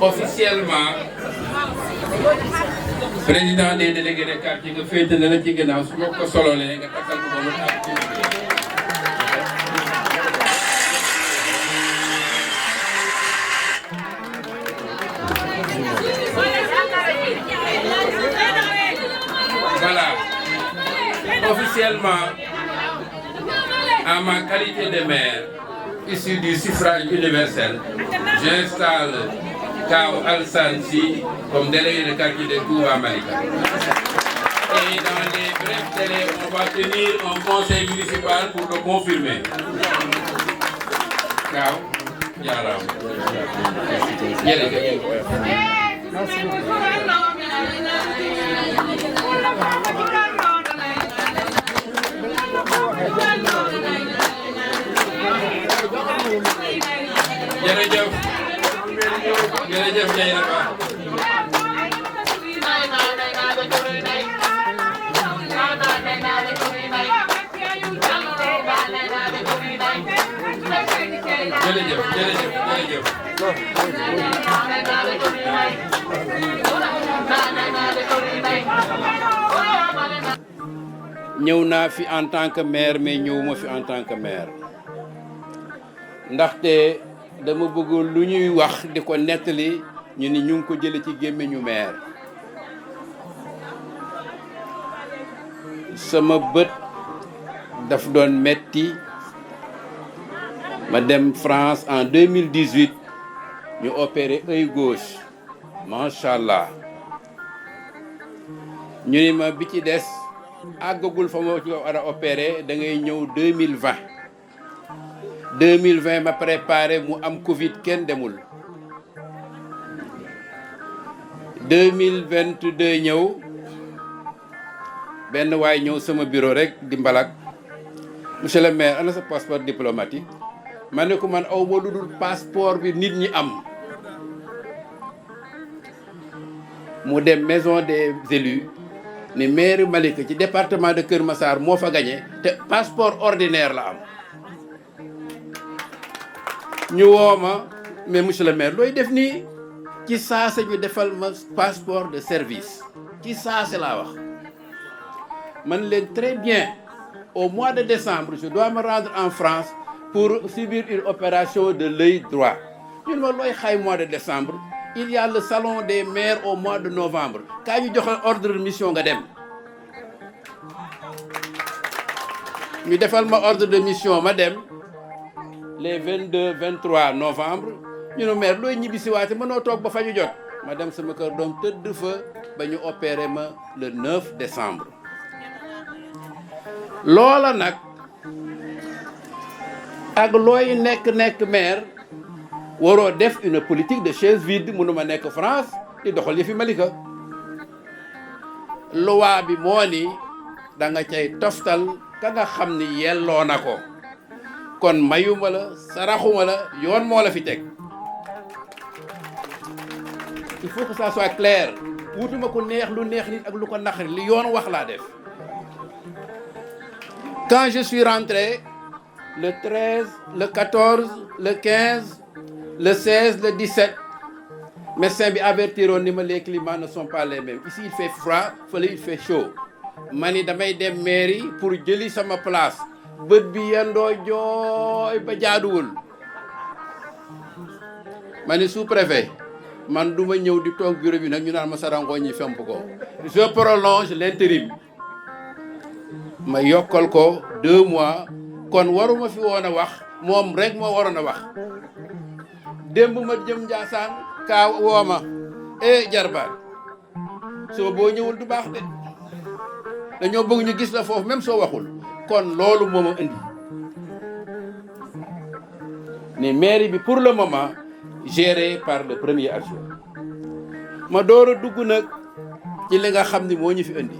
Officiellement, président des délégués de quartier nga féete na la ci ginnaaw su ma ko sololee nga takkal ko ba mu tàkk ci voilà. Officiellement, en ma qualité de maire, issu du suffrage universel, j'installe Kao Alassane Sy comme délégué de quartier de Touba Malika. Et dans les brefs délais, on va tenir un conseil municipal pour le confirmer. Kao, Yaram. Merci beaucoup. Jërëjëf jërëjëf Dieynaba ñëw naa fi en tant que maire mais ñëwuma fi en tant que maire ndaxte dama bëgg lu ñuy wax di ko nettali ñu ni ñu ngi ko jële ci gémmiñu maire sama bët daf doon metti ma dem France en 2018 ñu opéré œil gauche macha allah ñu ni ma bi ci des àggagul fa ma ci war a opéré da ngay ñëw 2020 ma préparé mu am Covid kenn demul 2022 ñëw benn waay ñëw sama bureau rek di mbalak monsieur le maire ana sa passeport diplomatique ma ne ko man aw ma lu dul passeport bi nit ñi am mu dem maison des élus ni maire Malika ci département de Kër Massar moo fa gagné te passeport ordinaire la am ñu woo ma mais monsieur le maire looy def nii ci saase ñu defal ma passeport de service ci saase laa wax man leen très bien au mois de décembre je dois me rendre en France pour subir une opération de l'œil droit ñun ma looy xay mois de décembre il y a le salon des maires au mois de novembre kaa ñu joxe ordre de mission nga dem ñu defal ma ordre de mission ma dem les 22 23 novembre ñu ne maire looy ñibbi si waate mënoo toog ba fa ñu jot ma dem sama kër doom tëdd fa ba ñu opéré ma le 9 décembre loola nag ak looy nekk maire waroo def une politique de chaise vide mënuma nekk France di doxal yëfi Malika loi bi moo ni da nga cay toftal ka nga xam ni yelloo na ko kon mayuma la saraxuma la yoon moo la fi teg il faut que ça soit clair wutuma ko neex lu neex nit ak lu ko naqari li yoon wax laa def quand je suis rentré le 13 le 14 le 15 le 16 le 17 médecin bi avertiroon ni ma les climats ne sont pas les mêmes ici il fait froid fële il fait chaud ma ni damay dem mairie pour jëli sama place bët bi yendoo jooy ba jaaduwul ma ni sous-préfet man du ma ñëw di toog bureau bi nag ñu naan ma sarangoo ñi femp ko je prolonge l'intérim ma yokkal ko 2 mois kon waruma fi woon a wax moom rek moo waroon a wax démb ma jëm Njaasaan kaa wooma jarbaat soo boo ñëwul du baax de dañoo bëgg ñu gis la foofu même soo waxul kon loolu moo ma indi ni mairie bi pour le moment gérée par le premier adjoint ma door a dugg nag ci li nga xam ni moo ñu fi indi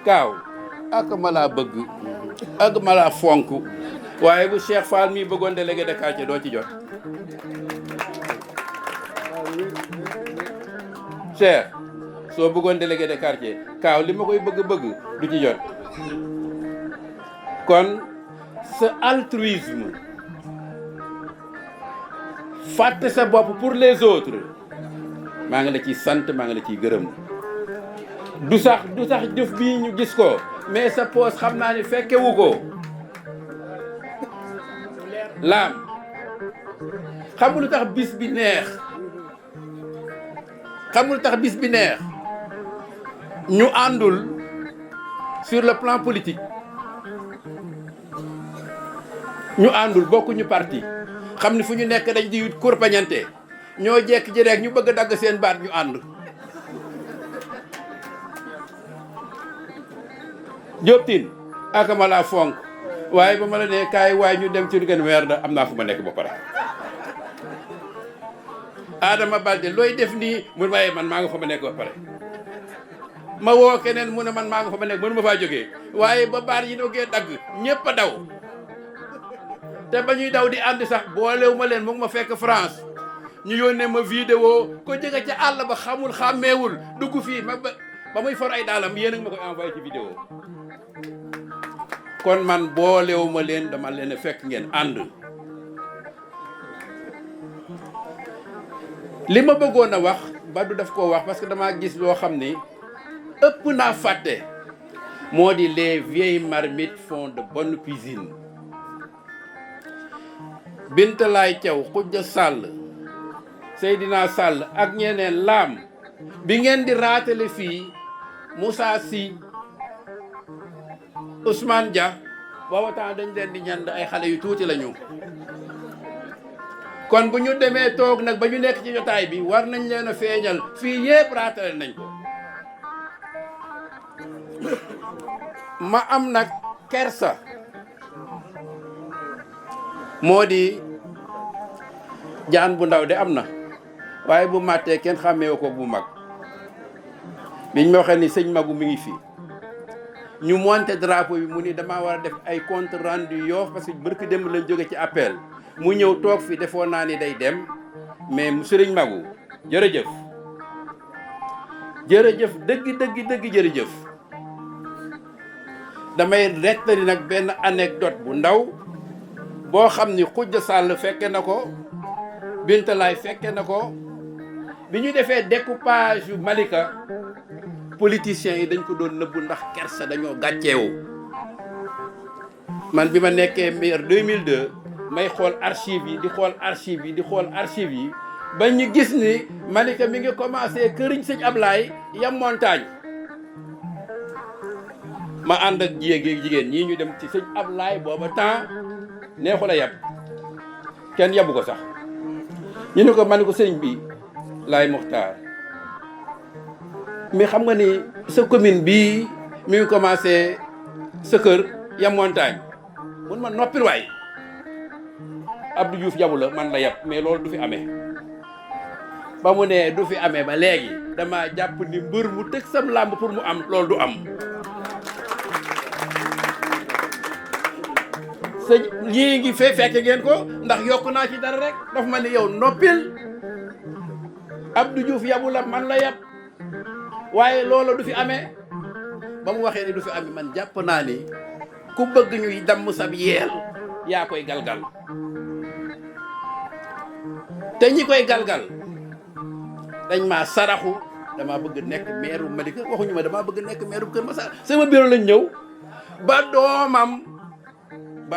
kaaw ak ma laa bëgg ak ma laa fonk waaye bu Cheikh Fall mii bëggoon délégué de quartier doo ci jot Cheikh soo bëggoon délégué de quartier kaaw li ma koy bëgg-bëgg du ci jot kon ce altruisme fàtte sa bopp pour les autres maa ngi la ciy sant maa ngi la ciy gërëm du sax jëf bii ñu gis ko mais sa poos xam naa ni fekkewu ko laam xamul lu tax bis bi neex xamul lu tax bis bi neex ñu àndul sur le plan politique ñu àndul bokkuñu parti xam ni fu ñu nekk dañ di kurpañante ñoo jekk ji rek ñu bëgg a dagg seen baat ñu ànd Diop Tine ak ma laa fonk waaye ba ma la nee kaay waaye ñu dem ci gën weer da am naa fu ma nekk ba pare Adama Balde looy def nii mun waaye man maa nga fa ma nekk ba pare ma woo keneen mu ne man maa nga fa ma nekk mënu ma faa jógee waaye ba baar yi nogee dagg ñépp a daw te ba ñuy daw di ànd sax boolewu ma leen mu ngi ma fekk France ñu yónnee ma vidéo ko jege ca àll ba xamul xàmmeewul dugg fii ba muy for ay daalam yéen a ngi ma koy envoyé ci vidéo kon man boolewu ma leen dama leen a fekk ngeen ànd li ma bëggoon a wax ba du daf koo wax parce que damaa gis loo xam ni ëpp naa fàtte moo di les vieilles marmites font de bonne cuisine Bintalaay Thiaw Khoudia Sall Seydina Sall ak ñeneen laam bi ngeen di raatale fii Moussa Sy Ousmane Dia booba temps dañ leen di ñand ay xale yu tuuti lañu kon bu ñu demee toog nag ba ñu nekk ci jotaay bi war nañ leen a feeñal fii yépp raatale nañ ko ma am nag kersa moo di jaan bu ndaw de am na waaye bu màttee kenn xàmmeewu ko bu mag biñ ma waxee ni sëñ Magu mi ngi fii ñu monté drapeau bi mu ni damaa war a def ay compte rendu Yoff parce que barki démb lañ jóge ci appel mu ñëw toog fi defoon naa ni day dem mais sëriñ Magu jërëjëf dëgg jërëjëf damay rettali nag benn anecdote bu ndaw boo xam ni Khoudia Sall fekke na ko Bintalaay fekke na ko bi ñu defee découpage yu Malika politiciens yi dañ ko doon nëbbu ndax kersa dañoo gàcceewu man bi ma nekkee maire 2002 may xool archives yi ba ñu gis ni Malika mi ngi commencé këriñ sëñ Ablaye yam montagne ma ànd ak jigéen ñii ñu dem ci sëñ Ablaye booba temps neexu la yab kenn yabu ko sax ñu ne ko man ko sëñ bi Laay Muxtaar mais xam nga ni sa commune bii mi ngi commencé sa kër yam montagne mun ma noppil waay Abdou Diouf yabu la man la yab mais loolu du fi amee ba mu ne du fi amee ba léegi dama jàpp ni mbër mu tëg sam làmb pour mu am loolu du am sëñ lii ngi fekk ngeen ko ndax yokku naa ci dara rek daf ma ne yow noppil Abdou Diouf yabu la man la yab waaye loolu du fi amee ba mu waxee ni du fi amee man jàpp naa ni ku bëgg ñuy damm sab yeel yaa koy galgal te ñi koy galgal dañ maa saraxu dama bëgg nekk maire bu Malika waxuñu ma dama bëgg nekk maire bu Kër Massar sama bureau lañ ñëw ba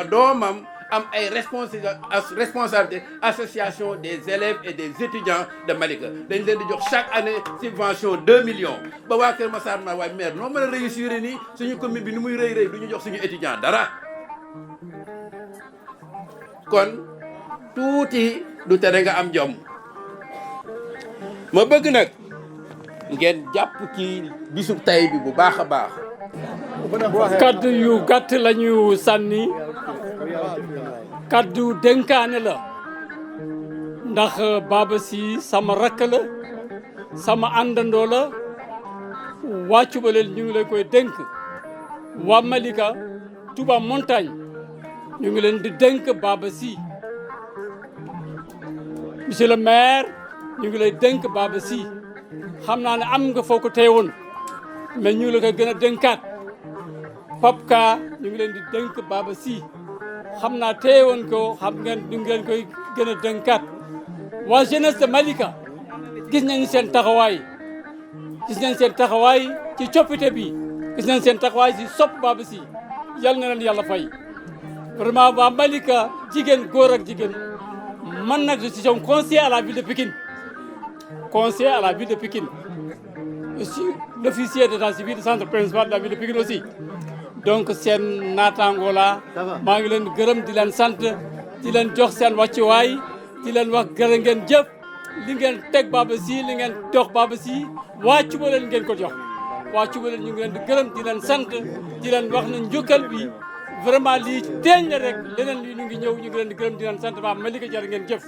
doomam am ay responsabilité association des élèves et des étudiants de Malika dañ leen di jox chaque année subvention 2 millions ba waa Kër Massar ma waaye maire noo mën a réussir nii suñu commune bi ni muy rëy du ñu jox suñu étudiant dara kon tuuti du tere nga am jom ma bëgg nag ngeen jàpp ci bisu tay bi bu baax a baax kaddu yu gàtt lañu sànni kaddu dénkaane la ndax Baba Sy sama rakk la sama àndandoo la wàccu ba leen ñu ngi leen koy dénk waa Malika Touba Montagne ñu ngi leen di dénk Baba Sy monsieur le maire ñu ngi lay dénk Baba Sy xam naa ne am nga foo ko teewoon mais ñu la ko gën a dénkaat Pape Ka ñu ngi leen di dénk Baba Sy xam naa teewoon ko xam ngeen ñu ngi leen koy gën a dénkaat waa jeunesse de Malika gis nañu seen taxawaay ci coppite bi gis nañ seen taxawaay si sopp Baba Sy yal na leen yàlla fay vraiment waa Malika jigéen góor ak jigéen man nag je suis un conseiller à la ville de Pikine je suis l'officier d'état civil du centre principal de la ville de Pikine aussi donc seen naataango la maa ngi leen gërëm di leen sant di leen jox seen wàccuwaay di leen wax gërë ngeen jëf li ngeen teg Baba Sy li ngeen jox Baba Sy wàccu ba leen ngeen ko jox wàccu ba leen ñu ngi leen di gërëm di leen sant di leen wax na njukkal bi vraiment lii teeñ la rek leneen li ñu ngi ñëw ñu ngi leen di gërëm di leen sant waa Malika jar ngeen jëf